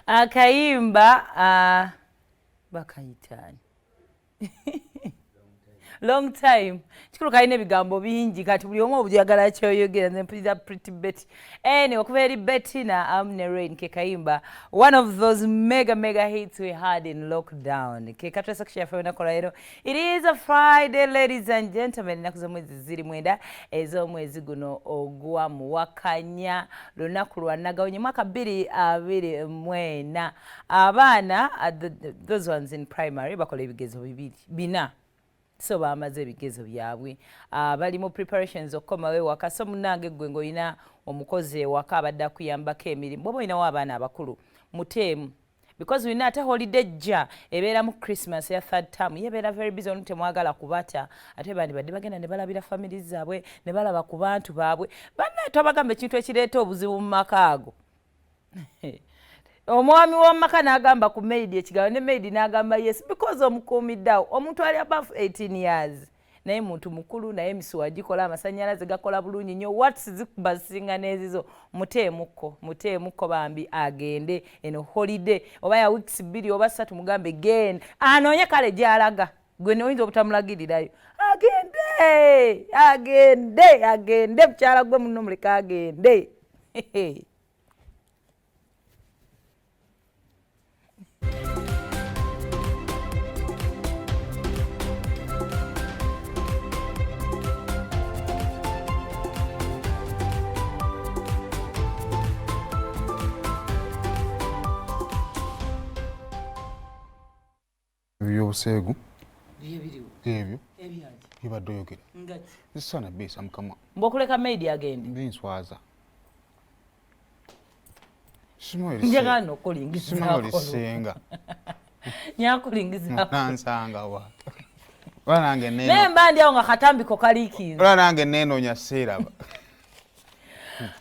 Akayimba bakayitaani long time. Kikulu kalina ebigambo bingi, kati buli omu obujagala kyoyogera. Nze mpulira Pretty Betty. Anyway, okuva eri Bettina Amne Rain, ke kayimba, one of those mega mega hits we had in lockdown, ke katwesa kushare olunaku lwaleero. It is a Friday, ladies and gentlemen. Ennaku z'omwezi ziri 9 ez'omwezi guno ogwa Muwakanya, lunaku lwa Nagawonye, mwaka 2024. Abaana, those ones in primary, bakola ebigezo bibiri bina, so bamaze ebigezo byabwe, bali mu preparations okukomawo ewaka. So munange gwe ng'olina omukozi ewaka abadde akuyambako emirimu, bwoba olinawo abaana abakulu, muteemu, because olina ate holiday ejja ebeeramu Christmas ya third term, yebeera very busy. Onu temwagala kubata, ate bandibadde bagenda ne balabira family zaabwe ne balaba ku bantu baabwe. Bannaye, twabagamba ekintu ekireeta obuzibu mu maka ago. Omwami w'amaka n'agamba ku maid ekigambo, ne maid n'agamba yes, because omukuumiddeawo omuntu ali above 18 years, naye muntu mukulu, naye emisuwa gikola, amasanyalaze gakola bulungi nnyo, watts zikuba zisinga n'ezizo. Muteemukko, muteemukko bambi, agende eno holiday oba ya weeks 2 oba 3. Mugambe genda anoonye kale gy'alaga. Gwe noyinza obutamulagirirayo, agende, agende, agende. Mukyala gwe muno, muleke agende. Ebyobuseegu ebyo bibadde oyogera zisaana biisa mukamwa. Mbwokuleka maid agende. Binswaza. Njagala nokulingizasenga. Nyakulingizansanga wa nange. Naye mba ndi awo nga katambiko kaliikinze. Ola nange nenoonya seeraba.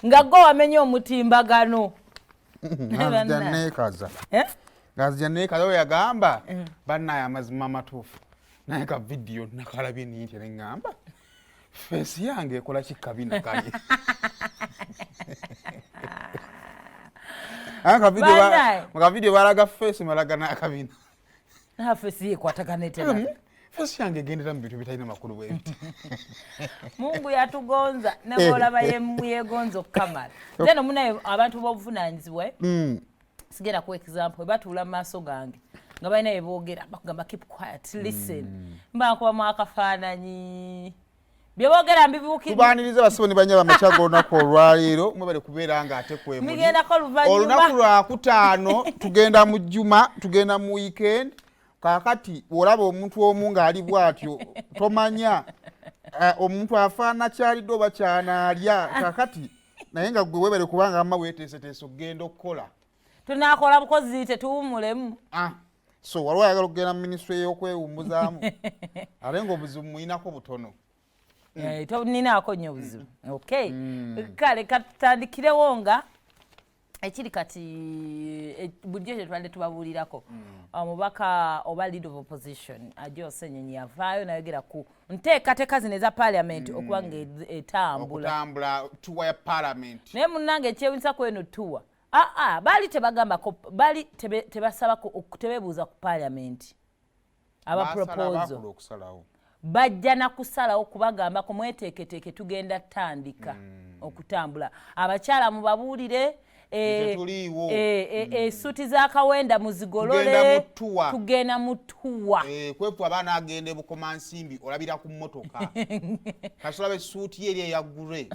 Nga gwe wamenye omutimbagano. Nzija neekaza. Eh? Ngazija neekaza. Oyo yagamba bannaye amazima amatuufu, naye ka vidiyo nakalabye nintya, neŋŋamba face yange ekola kikabina kale. Ka vidiyo balaga face, malaga n'akabina. Face yekwatagana etya? Face yange egendera mu bintu bitalina makulu bwe biti. Mungu yatugonza, nebolaba yegonza okukamala. Then omunaye abantu b'obuvunanyizibwa, sigenda ku example, batuula mu maaso gange nga balina byeboogera, bakugamba, "Keep quiet, listen." Mba nkubamu akafaananyi, byeboogera mbibuukira. Tubaniriza basibo ne banyaba amakya g'olunaku olwaleero. Mwebale kubeera nga ate kwemuli. Migendako oluvannyuma. Olunaku lwakutaano, tugenda mu jjuma, tugenda mu weekend. Kaakati olaba omuntu omu ng'ali bw'atyo, tomanya omuntu afaana kyalidde oba kyanaalya kaakati, naye nga gwe webale kubanga amma weeteeseteese okugenda okukola. Tunakola bukozi, tetuwummulemu. Ah, so waliwo ayagala okugenda mu minisitule y'okwewummuzaamu, ate ng'obuzibu muyinako butono. Eh, toninaako nnyo obuzibu. Okay, kale katutandikirewo nga ekiri kati bulijjo kyetubadde tubabuulirako. Omubaka oba leader of opposition Joel Ssenyonyi yavaayo nayogera ku nteekateeka zino eza parliament okuba nga etambula. Okutambula tour ya parliament. Naye munnange, ekyewunyisa ku eno tour, aa baali tebagambako, baali tebasaba tebeebuuza ku parliament aba proposal. Bakola okusalawo. Bajja na kusalawo kubagambako, mweteeketeeke, tugenda tandika okutambula, abakyala mubabuulire, Tetuliiwo. Esuuti za Kawenda muzigolole. Tugenda mu tour. Tugenda mu tour. Kwefu abaana agenda ebukomansimbi, olabira ku mmotoka kasi, olaba essuuti ye eri eya grey.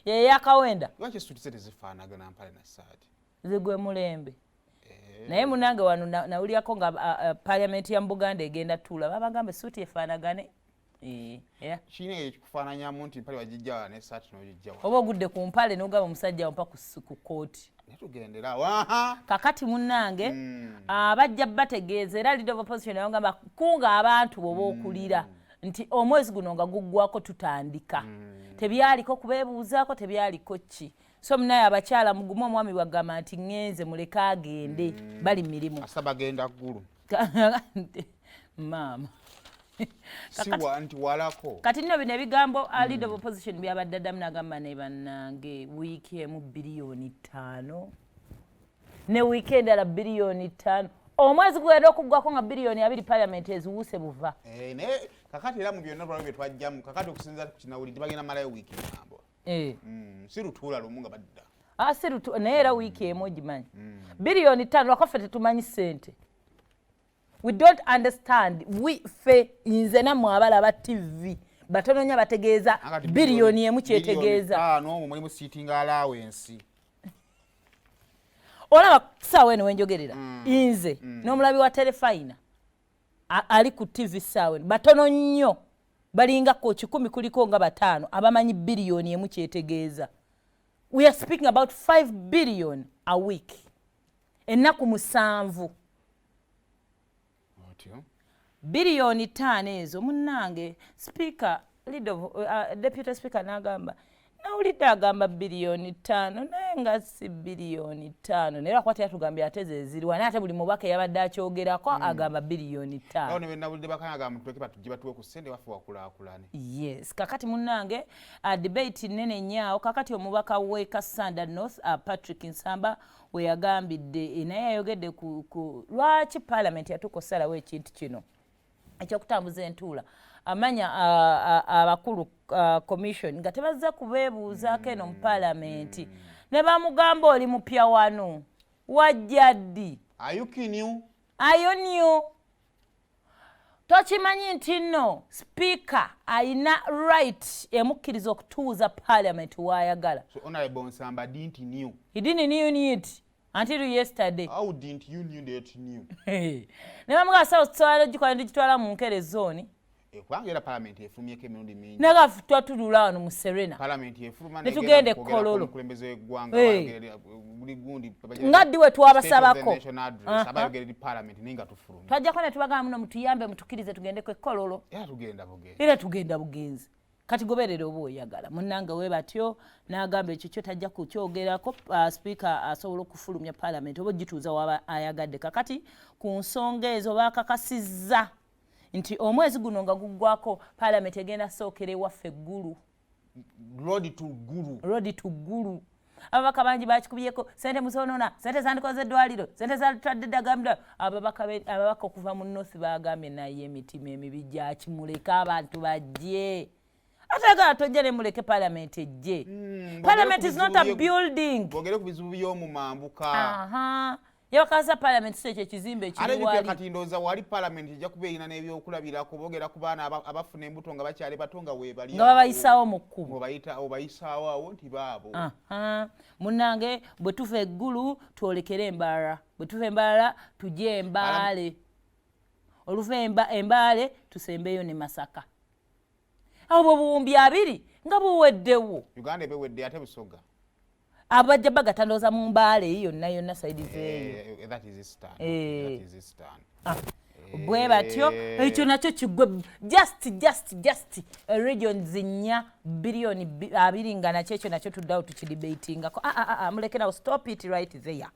Yeyakawenda. Lwaki essuuti ze tezifaanagana mpale na saati? Zigwe mulembe. Naye munange, wano nawulyako nga parliament ya mu Buganda egenda tuula, babagamba esuuti efaanagane. Era Kirina ekikufaananyamu nti mpale wagijja wala n'essaati n'ogijja wala. Oba ogudde ku mpale n'ogamba omusajja wampa ku kooti. Naye tugendera awo aha. Kakati munnange, bajja bategeeza. Era leader of opposition yagamba, kunga abantu bwoba okulira nti omwezi guno nga guggwako tutandika. Tebyaliko kubeebuuzaako, tebyaliko ki. So munaye abakyala mugume, omwami bwagamba nti ŋŋenze, muleke agende, bali mirimu. Asa bagenda ggulu. Maama. Siwa nti walako. Kati nno bino ebigambo leader of opposition byabadde addamu n'agamba, ne bannange, wiiki emu 5 biliyoni. Ne wiiki endala 5 biliyoni. Omwezi gugenda okuggwako nga 20 biliyoni parliament eziwuuse buva. Eh, naye kakati era mu byonna lwaliwo bye twajjamu, kakati okusinziira ku kinawulidde, bagenda malayo wiiki nnamba. Si lutuula lumu nga badda. Ah, si naye era wiiki emu ogimanyi, 5 biliyoni, lwakaffe tetumanyi ssente. We don't understand. We, ffe, nze nammwe abalaba TV, batono nnyo bategeeza Akati 1 biliyoni kyetegeeza. 5 biliyoni omwo mulimu sitting allowance. Olaba saawa eno wenjogerera, nze n'omulabi wa Terefayina ali ku TV saawa eno, batono nnyo, balingako 100 kuliko nga bataano abamanyi 1 biliyoni kyetegeeza. We are speaking about 5 billion a week, ennaku 7. Otyo. 5 biliyoni ezo, munnange, speaker, leader of, deputy speaker n'agamba, nawulidde agamba 5 biliyoni, naye nga si 5 biliyoni. Naye lwakuba teyatugambye ate ze ziriwa, naye ate buli mubaka eyabadde akyogerako agamba biliyoni Awo ttaano ne benawulidde bakanaga mutuleke batujje batuwe ku ssente waffe wakulaakulane. Yes, kakati munnange, debate nene nnyo awo. Kakati omubaka we Kassanda North, Patrick Nsamba, we yagambidde, naye yayogedde ku lwaki parliament yatuuka osalawo ekintu kino ekyokutambuza entuula amanya abakulu commission nga tebazza kubeebuuzaako eno mu paalamenti. Ne bamugamba, "Oli mupya wano, wajja ddi?" Are you new? Ayonyu tokimanyi nti nno sipiika ayina right emukkiriza okutuuza parliament waayagala? So Honorable Nsamba didn't knew. He didn't knew it until yesterday. How didn't you knew that new? Ne bamugamba, sawa tutwala gikola, ndigitwala mu Nkere Zone. Eh, kubanga era parliament efulumyeko emirundi mingi. Naga twatulula wano mu Serena. Parliament efuluma. Ne tugenda e Kololo. Omukulembeze w'eggwanga buli gundi. Nga ddi we twabasabako? Abayogera eri parliament, naye nga tufuluma. Twajjako ne tubagamba, muno mutuyambe, mutukkirize tugendeko e Kololo. Era tugenda bugenzi. Era tugenda bugenzi. Kati goberera oba oyagala, munnange, we batyo n'agamba ekyo kyo tajja kukyogerako. Sipiika asobola okufulumya parliament oba ogituuza waba ayagadde. Kakati ku nsonga ezo bakakasizza nti omwezi guno nga guggwako, parliament egenda sookera ewaffe Eggulu. Road to Gulu. Road to Gulu. Ababaka bangi bakikubyeko, sente musonona, sente zandikoze eddwaliro, sente zantwadde eddagala. Ababaka okuva mu North bagambye, naye emitima emibi gyakimuleke, abantu bajje, atagala tojja ne muleke parliament ejje. Parliament is not a building. Bogere ku bizibu by'omu mambuka. Aha, yabakasa parliament si ekyo ekizimbe Ate ekiri jjukira wali. Kati ndowooza wali parliament ejja kuba erina n'ebyokulabirako. Boogera ku baana abafuna embuto nga bakyali bato, nga weebali nga babayisaawo mu kkubo. Obayisaawo awo nti baabo. Aha. Munnange, bwe tuva Eggulu twolekere Embalala, bwe tuva Embalala tujje Embaale, oluva Embaale tusembeyo ne Masaka. Awo bwe 20,000 nga buweddewo. Uganda ebewedde, ate Busoga. Abajja bagatandooza mu Mbaale eyo yonna yonna, side zeeyo. Eh, that is Eastern. That is Eastern. Ah, bwe batyo ekyo nakyo kiggwe. Just regions 4, 20 biliyoni nga nakyo ekyo nakyo tuddawo tukidebatingako. Ah, ah, ah, mulekerawo, stop it right there.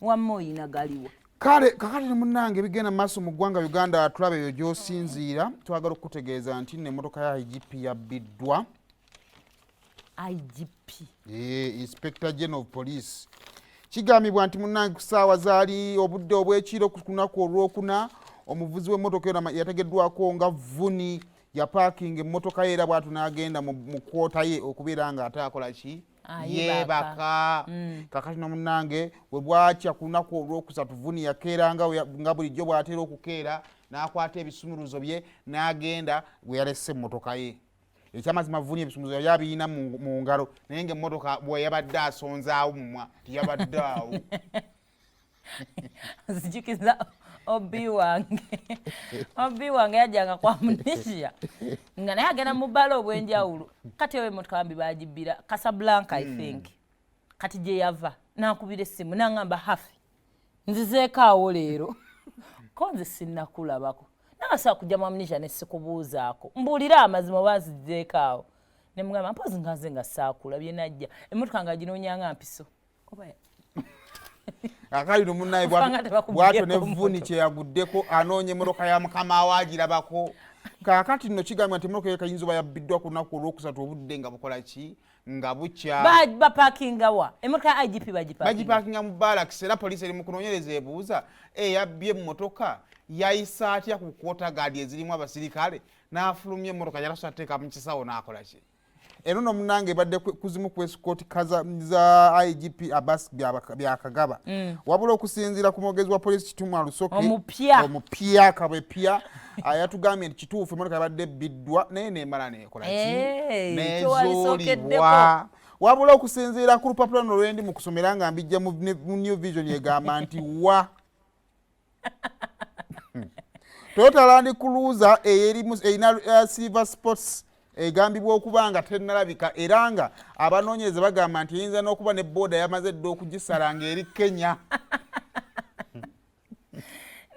Wamma oyina galiwo. Kale kakati ne munnange, ebigenda mu maaso mu ggwanga Uganda tulaba eyo gy'osinziira. Twagala okukutegeeza nti nno emmotoka ya IGP yabbiddwa. IGP? Eh, Inspector General of Police. Kigambibwa nti munnange, ku ssaawa zaali obudde obw'ekiro ku lunaku Olwokuna, omuvuzi w'emmotoka eno yategeddwako nga Vuni yapaakinga emmotoka ye, era bw'atyo n'agenda mu quarter ye okubeera nga ate akola ki? Ah, yeebaka. Kakati nomunnange, bwe bwakya ku lunaku Olwokusatu, Vuni yakeera nga bulijjo bw'atera okukeera, n'akwata ebisumuluzo bye n'agenda bwe yalese emmotoka ye. Ekyamazima, Vuni ebisumuluzo yali abiyina mu ngalo, naye nga emmotoka bwe yabadde asonzaawo mumwa tiyabadde awo. Nzijukiza OB wange. OB wange yajjanga kwa Amnesia nga naye agenda mu bbala obw'enjawulo. Kati oyo emotoka bambi bagibbira Casablanca, I think. Kati gye yava nankubira essimu naŋŋamba, "Hafi, nzizeeko awo leero, ko nze sinnakulabako." Nangasobola kujja mu Amnesia ne sikubuuzaako, mbuulire amazima oba nzizeeko awo. Ne mugamba, "Mpozi nga nze nga saakulabye, najja emmotoka nga ginoonyanga mpiso oba." Akali no munnaye, Ofanga tebakubyeko bwatyo ne Vuni mmotoka. Kyeyaguddeko anoonya emmotoka ya mukama we agirabako. Kaakati nno kigambibwa nti emmotoka ye kayinza oba yabbiddwa ku lunaku Olwokusatu, obudde nga bukola ki? Nga bukya Bapakinga wa emmotoka ya IGP? Bagipakinga? Bagipakinga mu barracks, era poliisi eri mu kunoonyereza, ebuuza eyabbye emmotoka yayisa atya ku quarter guard ezirimu abasirikale n'afulumya emmotoka yalasobola teeka mu kisawo n'akola ki. Eno no munange ebadde kuzimu ku escort za IGP Abbas Byakagaba. Wabula okusinziira ku mwogezi wa poliisi Kitumwa Lusoke Omupya. Omupya kabwepya, yatugambye nti kituufu emotoka yabadde ebbiddwa, naye nemala nekola ki? Kyewalisookeddeko. Nezuulibwa. Wabula okusinziira ku lupapula luno lwendi mu kusomera nga mbijja mu New Vision, egamba nti wa Toyota Land Cruiser erina silver spots egambibwa okuba nga tennalabika, era nga abanoonyereza bagamba nti eyinza n'okuba ne booda yamaze dda okugisala ng'eri Kenya.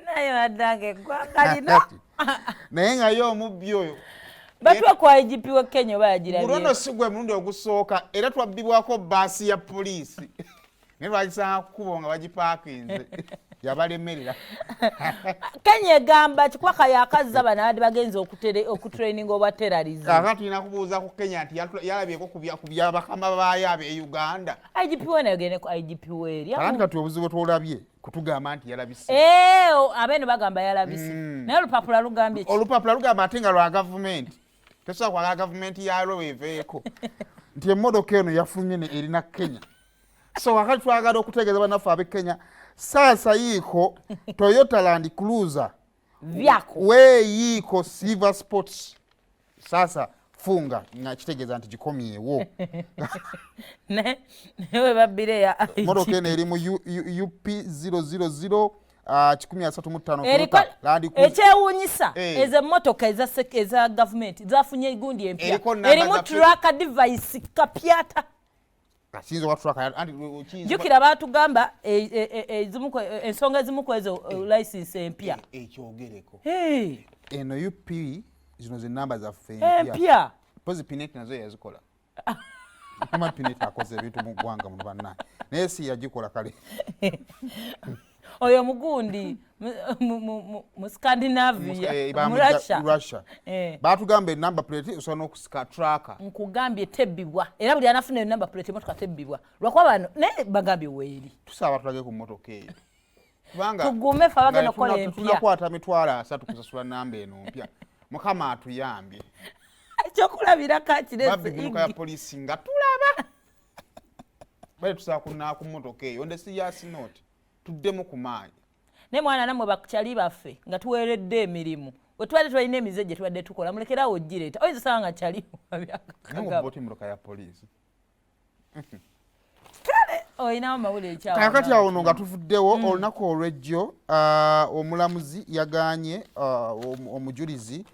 Naye baddanga eggwanga lino. Naye nga ye omubbi oyo Batuwa kwa IGP wa Kenya oba yagirabye. Guno si gwe mulundi ogusooka, era twabbibwako baasi ya poliisi, naye lwagisanga kukubo nga bagipaakinze, yabalemerera. Kenya egamba kikwaka yakazza bano abadde bagenza okutraininga obwa terrorism. Aka tulina kubuuza ku Kenya nti yalabyeko ku byabakama baayo ab'e Uganda. IGP we nayo gende ku IGP weeri. Anti kati obuzibu twolabye kutugamba nti yalabise. Abeeno bagamba yalabise, naye olupapula lugambye ki? Olupapula lugamba ate nga lwa gavumenti, tosobola kwagala gavumenti yalwo weeveeko nti emmotoka eno yafulumye ne erina Kenya. So wakati twagala okutegeeza bannaffe ab'e Kenya, saasa yiiko Toyota Land Cruiser Vyako. Weeyiiko silver spots, saasa funga nga kitegeeza nti gikomyewo. Naye we babbira eya Motoka eno eri mu UP 000 135 Eriko. Toyota Land Cruiser. Ekyewuunyisa, Eh. ezo emmotoka eza gavumenti zafunye gundi empya Eriko namba erimu tracker device kapyata. Kiyinza oba tracker, anti kiyinza Jjukira baatugamba ensonga ezimu ku ezo license empya. Ekyogereko. Hey, Eno UP, zino zenamba zaffe empya. Empya. Pozi Pinet nazo yazikola. Ama Pinet akoze ebintu mu ggwanga muno bannange, naye si yagikola kale. Oyo mugundi mu Scandinavia, mu Russia. Russia. Batugamba enamba plate osobola n'okusika tracker. Nkugambye tebbibwa, era buli anafuna eyo number plate emotoka tebbibwa, lwakuba bano naye bagambye weeri. Tusaba tulage ku mmotoka eyo, kubanga Tugume ffe abagenda nga okukola empya. Tunakwata 300,000 kusasula namba eno mpya. Mukama atuyambye. Ekyokulabirako Babbi mmotoka ya akirese. poliisi nga tulaba bale tusaba kunaa ku mmotoka eyo nde serious note, tuddemu ku maanyi. Naye mwana nammwe bakyali baffe nga tuweereddwa emirimu, we tubadde tulina emize gye tubadde tukola, mulekerawo ogireeta, oyinza osanga nga kyali. Naye nga oti emmotoka ya poliisi. Olinawo mawulire? Kakati awo no nga tuvuddewo, olunaku olw'ejjo omulamuzi yaganye omujulizi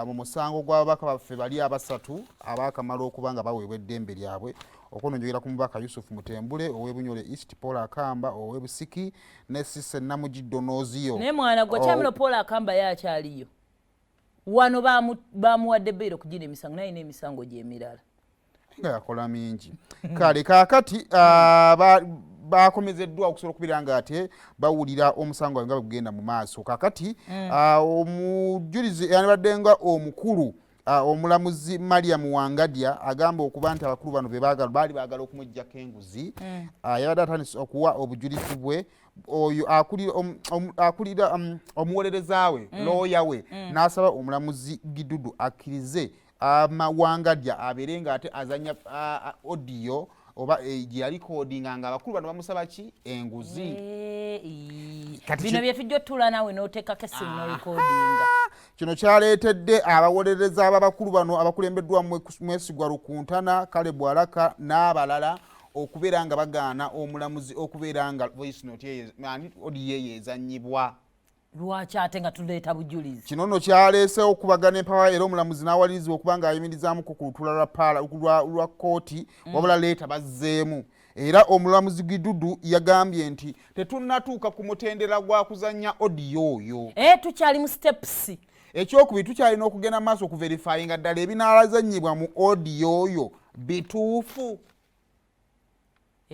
mu musango gw'ababaka baffe bali abasatu abaakamala okuba nga baweebwa eddembe lyabwe. Okwononjogera ku mubaka Yusuf Mutembule ow'e Bunyole East, Paul Akamba ow'e Busiki ne Sise Namugiddo Nooziyo. Naye mwana gwe, kyamino Paul Akamba ye akyaliyo wano, bamuwadde bail okugina emisango, naye n'emisango gyemirala. Nga yakola mingi. Kale kaakati bakomezeddwa okusobola okubeera nga ate bawulira omusango gwaabwe nga bwe gugenda mu maaso. Kaakati omujulizi yandibadde nga omukulu, omulamuzi Mariam Wangadya agamba okuba nti abakulu bano be baali baagala okumuggyako enguzi. Yabadde atandise okuwa obujulizi bwe, oyo akulira omuwolereza we, looya we, n'asaba omulamuzi Gidudu akkirize Wangadya abeere nga ate azanya audio oba gye yalikodinga nga abakulu bano bamusaba ki? Enguzi. Kati bino bye tujja otuula naawe n'oteekako essimu n'orikodinga. Kino kyaleetedde abawolereza ab'abakulu bano abakulembeddwa Mwesigwa Rukuntana, Caleb Alaka n'abalala okubeera nga bagaana omulamuzi okubeera nga voice note eyo, audio eyo ezannyibwa. Lwaki ate nga tuleeta bujulizi? Kino nno kyaleesewo okubagana empawa, era omulamuzi n'awalirizibwa okuba nga ayimirizaamuko ku lutuula lwa kkooti. Wabula leeta bazzeemu, era omulamuzi Gidudu yagambye nti tetunnatuuka ku mutendera gwa kuzannya audio oyo. Tukyali mu steps. Ekyokubiri, tukyalina okugenda maaso okuverifyinga ddala ebinaalazannyibwa mu audio oyo bituufu.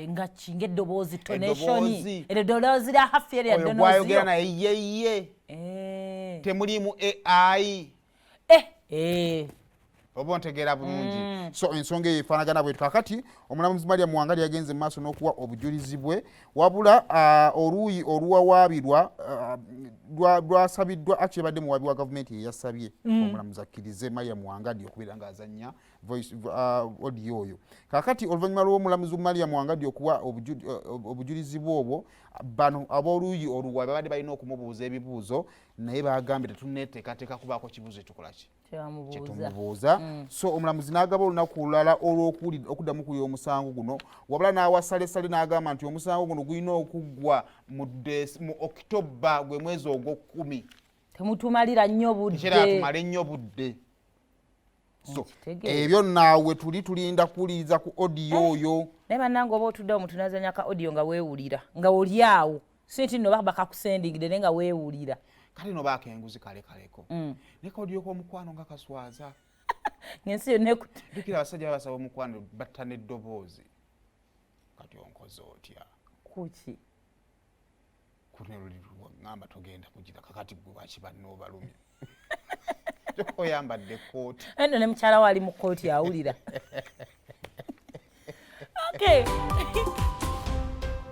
Nga ki? Ng'eddoboozi, tonation? Eddoboozi. Eddoboozi lya hafi erya Oyo gwayogera Donozio. Naye yeye, temulimu AI. Eh, eh. Oba ontegeera bulungi? So ensonga eyo efaanagana bwetu. Kakati omulamuzi Maria Muwangali yagenze mu maaso n'okuwa obujulizi bwe, wabula oluuyi oluwawaabirwa lwasabiddwa, actually ebadde muwabi wa gavumenti yeyasabye omulamuzi akkirize Maria Muwangadi okubeera ng'azannya voice audio oyo. Kakati oluvannyuma lw'omulamuzi Maria Muwangadi okuwa obujulizi bwe obwo, bano ab'oluuyi oluwabi babadde balina okumubuuza ebibuuzo, naye bagambye tetuneteekateeka kubaako kibuuzo ekikola ki kyebamubuuza. Kyetumubuuza. So omulamuzi n'agaba olunaku olulala olw'okuddamu okuwulira omusango guno, wabula n'awasalesale n'agamba nti omusango guno gulina okuggwa mu Okitoba, gwe mwezi ogwokumi. Temutumalira nnyo budde. Tekyera tumale nnyo budde. So Okitegeera. Ebyo naawe tuli tulinda kuwuliriza ku audio oyo. Naye bannange, oba otuddewo omuntu nazanya ka audio nga weewulira nga oli awo, si nti nno bakakusendingire, naye nga weewulira. Kale no baako enguzi kale kaleko, naye ka audio k'omukwano nga kaswaza. Ng'ensi yonna Jjukira abasajja babasaba omukwano, batta n'eddoboozi. Kati onkoze otya? Kuki? Kuneŋamba togenda kugira. Kakati gwe lwaki banno obalumya kyokka oyambadde ekkooti? Eno ne mukyala we ali mu kkooti awulira. Okay.